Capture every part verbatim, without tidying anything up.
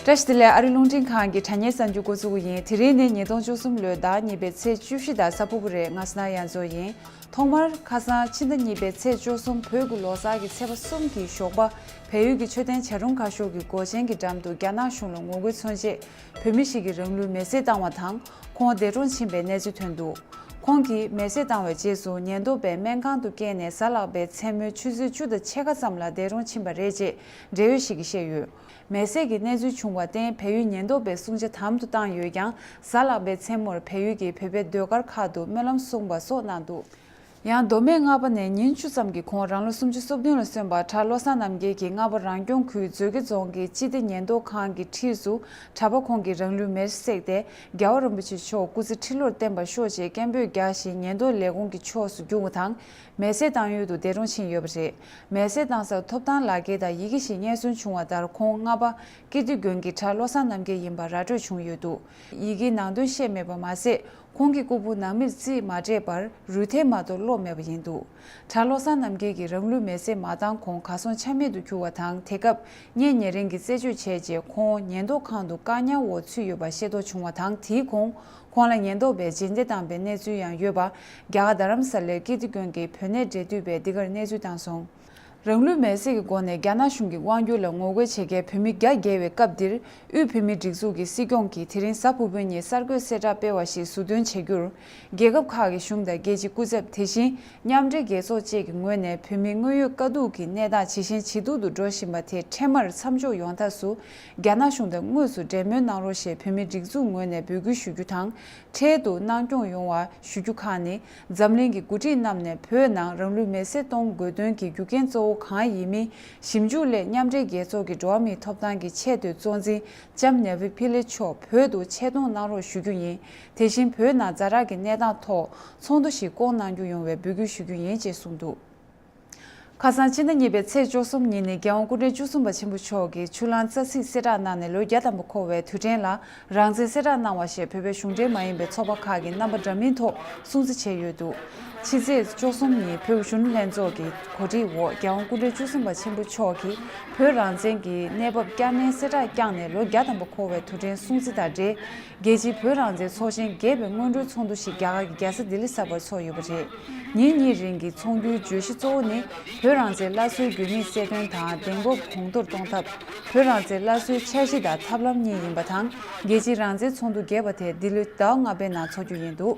བཀྲ་ཤིས་བདེ་ལེགས། ཨ་རི་རླུང་འཕྲིན་ཁང་གི་དྲ་བརྙན་གསར་འགྱུར་འགོ་འཛུགས་ཀྱི་ཡིན། དེ་རིང་ནི་ཉིས་སྟོང་བཅུ་གསུམ་ལོའི་ཟླ་གཉིས་པའི་ཚེས་བཅུ་བཞི་དང་གཟའ་ཕུར་བུ་རེད། ང་སྣ་ཡང་མཛོད་ཡིན། ཐོག་མར་ཁ་སང་ཕྱི་ཟླ་གཉིས་པའི་ཚེས་བཅུ་གསུམ་བོད་ཀྱི་ལོ་གསར་གྱི་ཚེས་པ་གསུམ་གྱི་ཞོགས་པ། བལ་ཡུལ་གྱི་མཆོད་རྟེན་བྱ་རུང་ཁ་ཤོར་གྱི་སྒོ་ཆེན་གྱི་འགྲམ་དུ་རྒྱ་ནག་གཞུང་ལ་ངོ་རྒོལ་མཚོན་ཆེད་བོད་མི་ཞིག་གིས་རང་ལུས་མེར་སྲེག་བཏང་བ་དང་། ཁོང་འདས་གྲོངས་ཕྱིན་པའི་གནས་ཚུལ་ཐོན་འདུག་ཁོང་གིས་མེར་སྲེག་བཏང་བའི་རྗེས་སུ་ཉེན་རྟོག་པས་སྨན་ཁང་དུ་བསྐྱལ་ནས་གཟའ་ལྷག་པའི་མཚན་མོའི་ཆུ་ཚོད་བཅུ་དང་ཕྱེད་ཀ་ཙམ་ལ་འདས་གྲོངས་ཕྱིན་པ་རེད་ཅེས་འབྲེལ་ཡོད་ཞིག་གིས་བཤད་ཡོད། མེར་སྲེག་གི་གནས་ཚུལ་བྱུང་བར་བརྟེན་བལ་ཡུལ་ཉེན་རྟོག་པས་སྲུང་བྱ་དམ་དུ་བཏང་ཡོད་ཀྱང་། གཟའ་ལྷག་པའི་མཚན་མོར་བལ་ཡུལ་གྱི་བོད་པའི་ཟློས་གར་ཁག་ཏུ་སྨོན་ལམ་གསུངས་པ་སོགས་གནང་འདུག་ཡང་མདོ་སྨད་རྔ་པ་ནས་ཉིན་བཅུ་ཙམ་གྱི་གོང་རང་ལོ་སུམ་ཅུ་སོ་བདུན་ལ་སོན་པ་གྲྭ་བློ་བཟང་རྣམ་རྒྱལ་གྱིས་རྔ་པ་རང་སྐྱོང་ཁུལ་མཛོད་དགེ་རྫོང་གི་སྤྱི་བདེ་ཉེན་རྟོག་ཁང་གི་འཁྲིས་སུ་གྲྭ་པ་ཁོང་གིས་རང་ལུས་མེར་བསྲེགས་ཏེ། རྒྱལ་བ་རིན་པོ་ཆེ་མཆོག་སྐུ་ཚེ་ཁྲི་ལོར་བརྟན་པར་ཤོག་ཅེས་སྐད་འབོད་རྒྱག་བཞིན་ཉེན་རྟོག་ལས་ཁུངས་ཀྱི་ཕྱོགས་སུ་རྒྱུགས་པ་དང་། མེར་སྲེག་བཏང་ཡུལ་དུ་འདས་གྲོངས་ཕྱིན་ཡོད་པ་རེད། མེར་སྲེག་བཏང་སར་ཐོབ་ཐང་ལག་འཁྱེར་དང་ཡི་གེ་ཞིག་རྙེད་སོན་བྱུང་བ་ལྟར། ཁོང་རྔ་པ་ཀིརྟི་དགོན་གྱི་གྲྭ་བློ་བཟང་རྣམ་རྒྱལ་ཡིན་པ་ར་སྤྲོད་བྱུང་ཡོད་འདུག་ཡི་གེའི་ནང་དོན་ཤེས་མེད་པ་མ་ཟད། ཁོང་གི་སྐུ་ཕུང་ནང་མིར་རྩིས་མ་སྤྲད་པར་རུས་ཐལ་མ་གཏོགས་སློག་མེད་པ་ཡིན་འདུག་གྲྭ་བློ་བཟང་རྣམ་རྒྱལ་གྱིས་རང་ལུས་མེར་སྲེག་མ་བཏང་གོང་གར་སོང་ཆ་མེད་དུ་གྱུར་བ་དང་། དེ་སྐབས་གཉེན་ཉེ་རིང་གིས་རྩད་གཅོད་བྱས་རྗེས། ཁོང་ཉེན་རྟོག་ཁང་དུ་བཀག་ཉར་འོག་ཚུད་ཡོད་པ་ཤེས་རྟོགས་བྱུང་བ་དང་། དེའི་གོང་ཁོང་ལ་ཉེན་རྟོག་པས་རྗེས་འདེད་བཏང་པའི་གནས་ཚུལ་ཡང་ཡོད་པ། རྒྱ་གར་རྡ་རམ་ས་ལའི་ཀིརྟི་དགོན་གྱི་བོད་གནས་འབྲེལ་མཐུད་པས་འདི་གར་གནས་ཚུལ་བཏང་སོང་། རང་ལུས་མེར་སྲེག་གི་སྒོ་ནས་རྒྱ་ནག་གཞུང་གི་དབང་སྒྱུར་ལ་ངོ་རྒོལ་བྱེད་མཁན་བོད་མི་བརྒྱ་བརྒལ་བའི་སྐབས་འདིར། དབུས་བོད་མིའི་སྒྲིག་འཛུགས་ཀྱི་སྲིད་སྐྱོང་གིས་དེ་རིང་གཟའ་ཕུར་བུའི་ཉིན་གསར་འགོད་གསལ་བསྒྲགས་སྤེལ་བ་ཞིག་ཟུར་འདོན་བྱ་རྒྱུར། རྒྱལ་ཁབ་ཁག་གི་གཞུང་དང་རྒྱལ་སྤྱིའི་སྐུ་ཚབ། དེ་བཞིན་མཉམ་འབྲེལ་རྒྱལ་ཚོགས་བཅས་ཀྱི་ངོས་ནས་བོད་མིའི་དངོས་ཡོད་དཀའ་སྡུག་གི་གནས་སྟངས་ཇེ་ཞན་ཇེ་སྡུག་ཏུ་འགྲོ་བཞིན་པ་དེ་འཕྲལ་མར་མཚམས་འཇོག་ཡོང་ཐབས་སུ། རྒྱ་ནག་གཞུང་དང་དངོས་སུ་འབྲེལ་མོལ་གནང་རོགས་ཞེས་བོད་མིའི་སྒྲིག་འཛུགས་ངོས་ནས་འབོད་སྐུལ་ཞུ་རྒྱུ་དང་། འཕྲལ་དུ་གནང་སྐྱོང་ཡོང་བ་ཞུ་རྒྱུ་ཁག་ནི། འཛམ་གླིང་གི་འགོ་ཁྲིད་རྣམས་ནས་བོད་ནང་རང་ལུས་མེར་སྲེག་གཏོང་དགོས་དོན་གྱི་རྒྱུ་རྐྱེན་གཙོ་བོ་གང་ཡིན་མིན་ཞིབ་འཇུག་སླད། མཉམ་འབྲེལ་རྒྱལ་ཚོགས་ཀྱི་འགྲོ་བ་མིའི་ཐོབ་ཐང་གི་ཆེས་མཐོའི་གཙོ་འཛིན་ལྕམ་ནེ་ཝི་ཕི་ལེ་མཆོག་བོད་དུ་ཆེད་གཏོང་གནང་རོགས་ཞུ་རྒྱུ་ཡིན། དེ་བཞིན་བོད་ནང་ཛ་དྲག་གི་གནས་སྟངས་ཐོག་ཚོགས་འདུ་ཞིག་བསྐོང་གནང་རྒྱུ་ཡོང་བའི་འབོད་སྐུལ་ཞུ་རྒྱུ་ཡིན་ཅེས་གསུངས་འདུག་ཁ་སང་ཕྱི་ཟླ་གཉིས་པའི་ཚེས་བཅུ་གསུམ་ཉིན་ནི་རྒྱལ་དབང་སྐུ་ཕྲེང་བཅུ་གསུམ་པ་ཆེན་པོ་མཆོག་གིས་ཆུ་གླང་རྩ་ཚིག་གསེར་བྲག་གནང་ནས་ལོ་བརྒྱ་ཐམ་པ་འཁོར་བའི་དུས་དྲན་ལ། རང་བཙན་གསལ་བསྒྲགས་གནང་བ་ཞེས་བོད་པའི་གཞུང་འབྲེལ་མ་ཡིན་པའི་ཚོགས་པ་ཁག་གི་རྣམ་པ་འདྲ་མིན་ཐོག་སྲུང་བརྩི་བྱས་ཡོད་འདུག་ཕྱི་ཚེས་བཅུ་གསུམ་ཉིན་བོད་ཀྱི་གཞོན་ནུ་ལྷན་ཚོགས་ཀྱི་གོ་སྒྲིག་འོག་རྒྱལ་དབང་སྐུ་ཕྲེང་བཅུ་གསུམ་པ་ཆེན་པོ་མཆོག་གིས་བོད་རང་བཙན་གྱི་གནས་བབ་བསྐྱར་ནན་གསལ་བསྒྲགས་བསྐྱངས་ནས་ལོ་བརྒྱ་ཐམ་པ་འཁོར་བའི་དུས་དྲན་སྲུང་བརྩི་དང་འབྲེལ། རྒྱལ་སྤྱིའི་བོད་རང་བཙན་ཚོགས་ཆེན་བརྒྱད་པའི་སྔོན་འགྲོའི་ཚོགས་འདུ་ཞིག་རྒྱ་གར་གྱི་རྒྱལ་ས་ལྡི་ལི་གསར་པར་ཚོགས་ཡོད་པ་རེད། ཉིན་གཉིས་རིང་གི་ཚོགས་འདུའི་བརྗོད་གཞི་གཙོ་བོ་ནི། བོད་རང་བཙན་སླར་གསོའི་དགོས་དམིགས་གསལ་སྟོན་དང་། གདེང་སྤོབས་གོང་མཐོར་གཏོང་ཐབས། བོད་རང་བཙན་སླར་གསོའི་འཆར་གཞི་དང་ཐབས་ལམ་གཉིས་ཡིན་པ་དང་། རྒྱལ་སྤྱིའི་རང་བཙན་ཚོགས་འདུ་བརྒྱད་པ་དེ་འདི་ལོའི་ཟླ་ལྔ་པའི་ནང་འཚོགས་རྒྱུ་ཡིན་འདུག་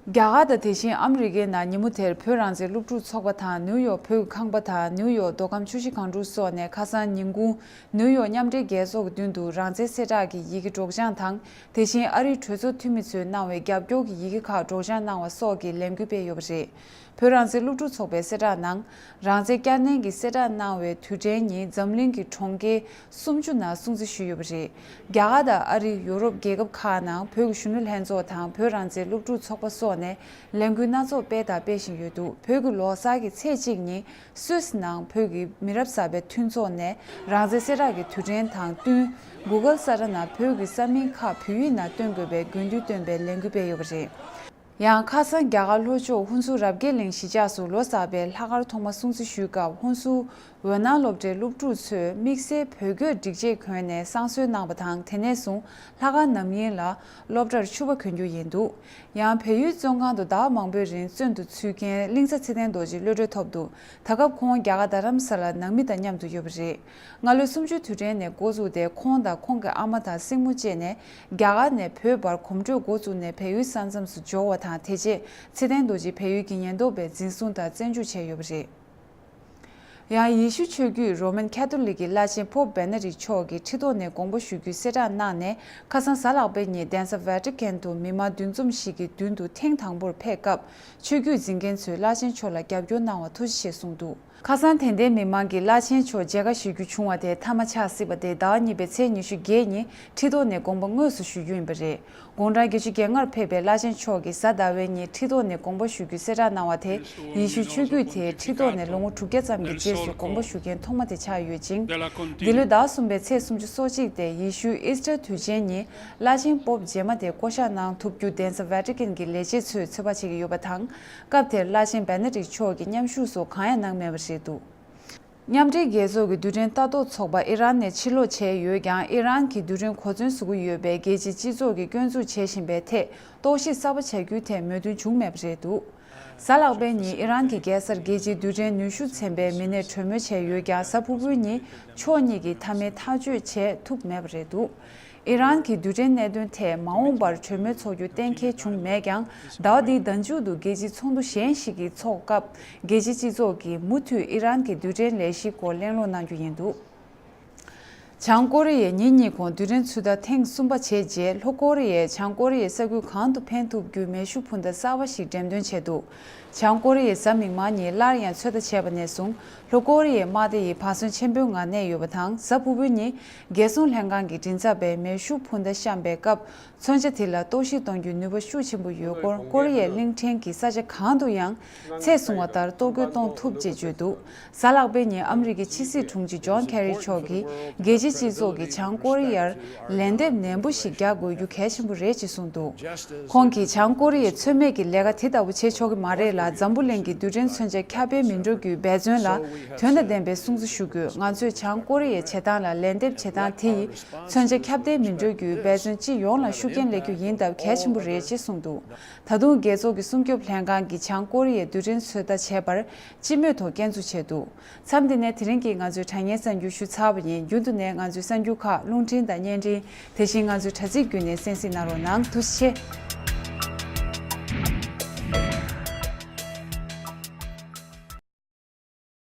རྒྱ་གར་དང་། དེ་བཞིན་ཨ་མི་རི་ཀའི་ནང་ཉིན་མོ་དེར་བོད་རང་བཙན་སློབ་ཕྲུག་ཚོགས་པ་དང་། ནིའུ་ཡོག་བོད་ཀྱི་ཁང་པ་དང་། ནིའུ་ཡོག་མདོ་ཁམས་ཆུ་བཞི་སྒང་དྲུག་སོགས་ནས་ཁ་སང་ཉིན་གུང་ནིའུ་ཡོག་མཉམ་འབྲེལ་རྒྱལ་ཚོགས་ཀྱི་མདུན་དུ་རང་བཙན་གསལ་བསྒྲགས་ཀྱི་ཡི་གེ་སྒྲོག་སྦྱང་དང་། དེ་བཞིན་ཨ་རིའི་གྲོས་ཚོགས་འཐུས་མི་ཚོས་གནང་བའི་རྒྱབ་སྐྱོར་གྱི་ཡི་གེ་ཁག་སྒྲོག་སྦྱང་གནང་བ་སོགས་ཀྱི་ལས་འགུལ་སྤེལ་ཡོད་པ་རེད། བོད་རང་བཙན་སློབ་ཕྲུག་ཚོགས་པའི་གསལ་བསྒྲགས་ནང་། རང་བཙན་བསྐྱར་ནན་གྱི་གསལ་བསྒྲགས་གནང་བའི་དུས་དྲན་ཉིན་འཛམ་གླིང་གི་གྲོང་ཁྱེར་སུམ་ཅུ་ནང་སྲུང་བརྩི་ཞུས་ཡོད་པ་རེད། རྒྱ་གར་དང་ཨ་རི། ཡུ་རོབ་རྒྱལ་ཁབ་ཁག་ནང་བོད་ཀྱི་གཞོན་ནུ་ལྷན་ཚོགས་དང་། བོད་རང་བཙན་སློབ་ཕྲུག་ཚོགས་པ་སོགས་ནས་ལས་འགུལ་སྣ་ཚོགས་སྤེལ་དང་སྤེལ་བཞིན་ཡོད་འདུག་བོད་ཀྱི་ལོ་གསར་གྱི་ཚེས་གཅིག་ཉིན། སུད་སི་ནང་བོད་ཀྱི་མི་རབས་གསར་པའི་མཐུན་ཚོགས་ནས་རང་བཙན་གསལ་བསྒྲགས་ཀྱི་དུས་དྲན་དང་བསྟུན། གུ་གལ་ས་ཊལ་ནང་བོད་ཀྱི་ས་མིང་ཁག་བོད་ཡིག་ནང་སྟོན་དགོས་པའི་དགོས་འདུན་བཏོན་པའི་ལས་འགུལ་སྤེལ་ཡོད་པ་རེད། ཡང་ཁ་སང་རྒྱ་གར་ལྷོ་ཕྱོགས་ཧུན་སུར་རབ་རྒྱས་གླིང་གཞིས་ཆགས་སུ་ལོ་གསར་པའི་ལྷག་དཀར་ཐོག་མ་སྲུང་བརྩི་ཞུས་སྐབས། ཧུན་སུར་འོད་སྣང་སློབ་གྲྭའི་སློབ་ཕྲུག་ཚོས་དམིགས་བསལ་བོད་སྐད་སྒྲིག་ཆས་གོན་ནས་བསང་གསོལ་གནང་བ་དང་། དེ་ནས་བཟུང་ལྷག་དཀར་ནམ་ཡིན་ལ་སློབ་གྲྭར་ཕྱུ་པ་གོན་རྒྱུ་ཡིན་འདུག་ཡང་བལ་ཡུལ་བཙོན་ཁང་དུ་ཟླ་བ་མང་པོའི་རིང་བཙོན་དུ་ཚུད་མཁན་གླིང་ཚ་ཚེ་བརྟན་རྡོ་རྗེ་གློད་གྲོལ་ཐོབ་འདུག་ད་སྐབས་ཁོང་རྒྱ་གར་རྡ་རམ་ས་ལར་ནང་མི་དང་མཉམ་དུ་ཡོད་པ་རེད། སྔ་ལོའི་གསུམ་བཅུའི་དུས་དྲན་ནས་འགོ་བཙུགས་ཏེ། ཁོང་དང་ཁོང་གི་ཨ་མ་དང་སྲིང་མོ་བཅས་ནས་རྒྱ་གར་ནས་བོད་བར་གོམ་བགྲོད་འགོ་བཙུགས་ནས་བལ་ཡུལ་ས་མཚམས་སུ་འབྱོར་བ་དང་། དེ་རྗེས་ཚེ་བརྟན་རྡོ་རྗེ་བལ་ཡུལ་གྱི་ཉེན་རྟོག་པས་འཛིན་བཟུང་དང་བཙོན་འཇུག་བྱས་ཡོད་པ་རེད། ཡང་ཡེ་ཤུ་ཆོས་བརྒྱུད་རོ་མན་ཁ་ཐོ་ལིག་གི་བླ་ཆེན་པོབ་བེ་ན་ཌིག་མཆོག་གིས་ཁྲི་ཐོག་ནས་དགོངས་པ་ཞུ་རྒྱུའི་གསལ་བསྒྲགས་གནང་ནས། ཁ་སང་གཟའ་ལྷག་པའི་ཉིན་གདན་ས་ཝེ་ཏི་ཀན་དུ་མི་མང་འདུ་འཛོམས་ཤིག་གི་མདུན་དུ་ཐེངས་དང་པོར་ཕེབས་སྐབས། ཆོས་བརྒྱུད་འཛིན་མཁན་ཚོས་བླ་ཆེན་མཆོག་ལ་རྒྱབ་སྐྱོར་གནང་བར་ཐུགས་རྗེ་ཆེ་གསུངས་འདུག་ཁ་སང་དད་ལྡན་མི་མང་གིས་བླ་ཆེན་མཆོག་མཇལ་ཁ་ཞུ་རྒྱུ་བྱུང་བ་དེ་མཐའ་མ་ཆགས་སྲིད་པ་དེ་ཟླ་བ་གཉིས་པའི་ཚེས་ཉི་ཤུ་བརྒྱད་ཉིན་ཁྲི་ཐོག་ནས་དགོངས་པ་དངོས་སུ་ཞུ་རྒྱུ་ཡིན་པ་རེད། དགུང་གྲངས་བརྒྱད་ཅུ་གྱ་ལྔར་ཕེབས་པའི་བླ་ཆེན་མཆོག་གིས་གཟའ་ཟླ་བའི་ཉིན་ཁྲི་ཐོག་ནས་དགོངས་པ་ཞུ་རྒྱུའི་གསལ་བསྒྲགས་གནང་བ་དེ། ཡེ་ཤུའི་ཆོས་བརྒྱུད་དེའི་ཁྲི་ཐོག་ནས་ལོ་ངོ་དྲུག་བརྒྱ་ཙམ་གྱི་རྗེས་སུ་དགོངས་པ་ཞུ་མཁན་ཐོག་མ་དེ་ཆགས་ཡོད་ཅིང་། འདི་ལོའི་ཟླ་གསུམ་པའི་ཚེས་སུམ་ཅུ་སོ་གཅིག་སྟེ་ཡེ་ཤུའི་ཨིས་ཊར་དུས་ཆེན་ཉིན། བླ་ཆེན་པོབ་རྗེས་མ་དེ་བསྐོ་གཞག་གནང་ཐུབ་རྒྱུ་གདན་ས་ཝེ་ཏི་ཀན་གྱི་ལས་བྱེད་ཚོས་ཚོད་དཔག་བྱེད་ཀྱི་ཡོད་པ་དང་། སྐབས་དེར་བླ་ཆེན་བེ་ན་ཌིག་མཆོག་གིས་མཉམ་ཞུགས་སོགས་གང་ཡང་གནང་མེད་པ་རེད་འདུག་མཉམ་འབྲེལ་རྒྱལ་ཚོགས་ཀྱི་རྡུལ་ཕྲན་ལྟ་རྟོག་ཚོགས་པ་ཨི་རན་ནས་ཕྱིར་ལོག་བྱས་ཡོད་ཀྱང་། ཨི་རན་གྱི་རྡུལ་ཕྲན་གོ་མཚོན་བཟོ་གི་ཡོད་པའི་རྒྱལ་སྤྱིའི་སྤྱི་ཚོགས་ཀྱིས་སྐྱོན་འཛུགས་བྱེད་བཞིན་པའི་ཐད་རྟོག་ཞིབ་གསར་པ་བྱ་རྒྱུའི་ཐད་མོས་མཐུན་བྱུང་མེད་པ་རེད་འདུག། གཟའ་ལྷག་པའི་ཉིན་ཨི་རན་གྱི་རྒྱལ་སར་རྒྱལ་སྤྱིའི་རྡུལ་ཕྲན་ནུས་ཤུགས་ཚན་པའི་མི་སྣས་གྲོས་མོལ་བྱས་ཡོད་ཀྱང་། གཟའ་ཕུར་བུའི་ཉིན་ཕྱོགས་གཉིས་ཀྱིས་མཐའ་མའི་ཐག་གཅོད་བྱས་ཐུབ་མེད་པ་རེད་འདུག། ཨི་རན་གྱི་རྡུལ་ཕྲན་གནད་དོན་ཐད་མ་འོངས་པར་གྲོས་མོལ་འཚོགས་རྒྱུ་གཏན་འཁེལ་བྱུང་མེད་ཀྱང་། ཟླ་བ་འདིའི་ཟླ་མཇུག་ཏུ་རྒྱལ་སྤྱིའི་ཚོགས་འདུ་གཞན་ཞིག་གི་ཚོགས་སྐབས་རྒྱལ་སྤྱིའི་སྤྱི་ཚོགས་ཀྱིས་མུ་མཐུད་ཨི་རན་གྱི་རྡུལ་ཕྲན་ལས་གཞིའི་སྐོར་གླེང་སློང་གནང་རྒྱུ་ཡིན་འདུག། བྱང་ཀོ་རི་ཡས་ཉིན་གཉིས་གོང་རྡུལ་ཕྲན་ཚོད་ལྟ་ཐེངས་གསུམ་པ་བྱས་རྗེས། ལྷོ་ཀོ་རི་ཡས་བྱང་ཀོ་རི་ཡའི་ས་ཁུལ་གང་དུ་འཕེན་ཐུབ་རྒྱུའི་མེ་ཤུགས་འཕུར་མདའ་གསར་པ་ཞིག་འགྲེམས་སྟོན་བྱས་འདུག། བྱང་ཀོ་རི་ཡས་གཟའ་མིག་དམར་ཉིན་སླར་ཡང་ཚོད་ལྟ་བྱས་པ་ནས་བཟུང་། ལྷོ་ཀོ་རི་ཡའི་དམག་སྡེ་ཡིས་བག་ཟོན་ཆེན་པོའི་ངང་གནས་ཡོད་པ་དང་། གཟའ་ཕུར་བུའི་ཉིན་རྒྱལ་སྲུང་ལྷན་ཁང་གི་མགྲིན་ཚབ་པས་མེ་ཤུགས་འཕུར་མདའ་བཤམས་པའི་སྐབས། མཚོན་ཆ་དེ་ལ་གཏོར་བཤིག་གཏོང་རྒྱུའི་ནུས་པ་ཤུགས་ཆེན་པོ་ཡོད་སྐོར། ཀོ་རི་ཡའི་གླིང་ཕྲན་གྱི་ས་ཆ་གང་དུ་ཡང་ཚད་བཟུང་བ་ལྟར་གཏོར་རྒོལ་གཏོང་ཐུབ་ཅེས་བརྗོད་འདུག། གཟའ་ལྷག་པའི་ཉིན་ཨ་མི་རི་ཀའི་ཕྱི་སྲིད་དྲུང་ཆེ་ཇོན་ཁེ་རི་མཆོག་གིས་རྒྱལ་སྤྱིའི་སྤྱི་ཚོགས་ཀྱིས་བྱང་ཀོ་རི་ཡར་ལན་འདེབས་ནན་པོ་ཞིག་རྒྱག་དགོས་རྒྱུ་གལ་ཆེན་པོ་རེད་ཅེས་གསུངས་འདུག། ཁོང་གིས་བྱང་ཀོ་རི་ཡས་ཚོད་མེད་ཀྱི་ལས་ཀ་དེ་ལྟ་བུ་བྱེད་ཆོག་གི་མ་རེད་ལ། འཛམ་བུ་གླིང་གི་རྡུལ་ཕྲན་མཚོན་ཆ་ཁྱབ་སྤེལ་མི་འགྲོ་རྒྱུའི་འབད་བརྩོན་ལ་དོན་དང་ལྡན་པའི་སྲུང་བརྩི་ཞུ་དགོས། ང་ཚོས་བྱང་ཀོ་རི་ཡའི་བྱེད་སྟངས་ལ་ལན་འདེབས་བྱེད་སྟངས་དེ་ཡིས་མཚོན་ཆ་ཁྱབ་གདལ་མི་འགྲོ་རྒྱུའི་འབད་བརྩོན་སྤྱི་ཡོངས་ལ་ཤུགས་རྐྱེན་སླེབས་རྒྱུ་ཡིན་སྟབས་གལ་ཆེན་པོ་རེད་ཅེས་གསུངས་འདུག། ད་དུང་རྒྱལ་ཚོགས་ཀྱི་སྲུང་སྐྱོབ་ལྷན་ཁང་གིས་བྱང་ཀོ་རི་ཡའི་རྡུལ་ཕྲན་ཚོད་ལྟ་བྱས་པར་སྤྱི་མོས་ཐོག་སྐྱོན་འཛུགས་བྱས་འདུག། མཚམས་འདི་ནས་དེ་རིང་གི་ང་ཚོའི་དྲ་བརྙན་གསར་འགྱུར་ཞུས་ཚར་བ་ཡིན། རྒྱུན་དུ་ནས་ང་ཚོའི་གསར་འགྱུར་ཁག་རླུང་འཕྲིན་དང་བརྙན་འཕྲིན། དེ་བཞིན་ང་ཚོའི་དྲ་ཚིགས་བརྒྱུད་ནས་གསན་གཟིགས་གནང་རོགས་གནང་། ཐུགས་རྗེ་ཆེ།